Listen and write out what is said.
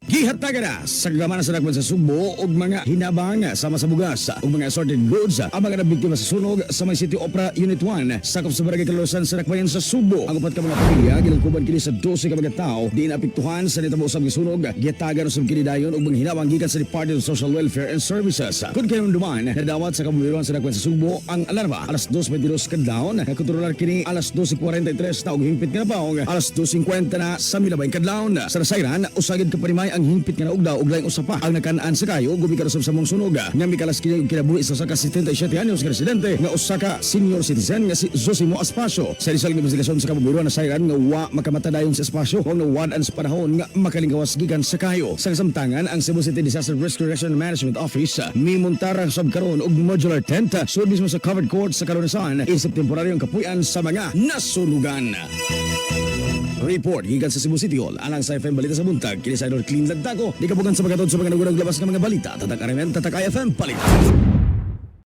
Gihatagan na sa kagamana sa Dakbayan sa Sugbo og mga hinabang sama sa bugas ug mga assorted goods ang mga nabiktima sa sunog sa may City Opera Unit 1, sakop sa Barangay Kalusan sa Dakbayan sa Sugbo. Ang upat ka mga pamilya, gilangkuban kini sa 12 ka mga tawo diin naapektuhan sa nitabo usab nga sunog. Gihatagan usab kini dayon og mga hinabang gikan sa Department of Social Welfare and Services. Kung kahinumduman, nadawat sa kabomberohan sa Dakbayan sa Sugbo ang alarma alas 2:22 kadlawon. Nakontrolar kini alas 12:43 na ug hingpit nga napaog alas 2:50 na sa milabayng kadlawon. Sa nasayran, usa gyud ka panimay ang hingpit nga naugdaw ug laing usa pa ang nakan-an sa kayo gumikan usab sa among sunog nga mikalas kini og kinabuhi sa usa ka 77 anyos nga residente nga usa ka senior citizen nga si Zosimo Aspacio. Sa initial nga investigasyon sa kabomberohan, nasayran nga wa makamata dayon si Aspacio o nawad-an sa panahon nga makalingkawas gikan sa kayo. Sa kasamtangan, ang Cebu City Disaster Risk Reduction and Management Office mimontar sab karon og modular tent sud mismo sa covered court sa Kalunasan isip temporaryong kapuy-an sa mga nasunugan. Report gikan sa Cebu City Hall alang sa FM Balita sa Buntag, kini sa Idol Clean Lagtaco, di kabugan sa pagkatod sa mga nagunang labas ng mga balita. Tatak RMN, Tatak IFM Balita.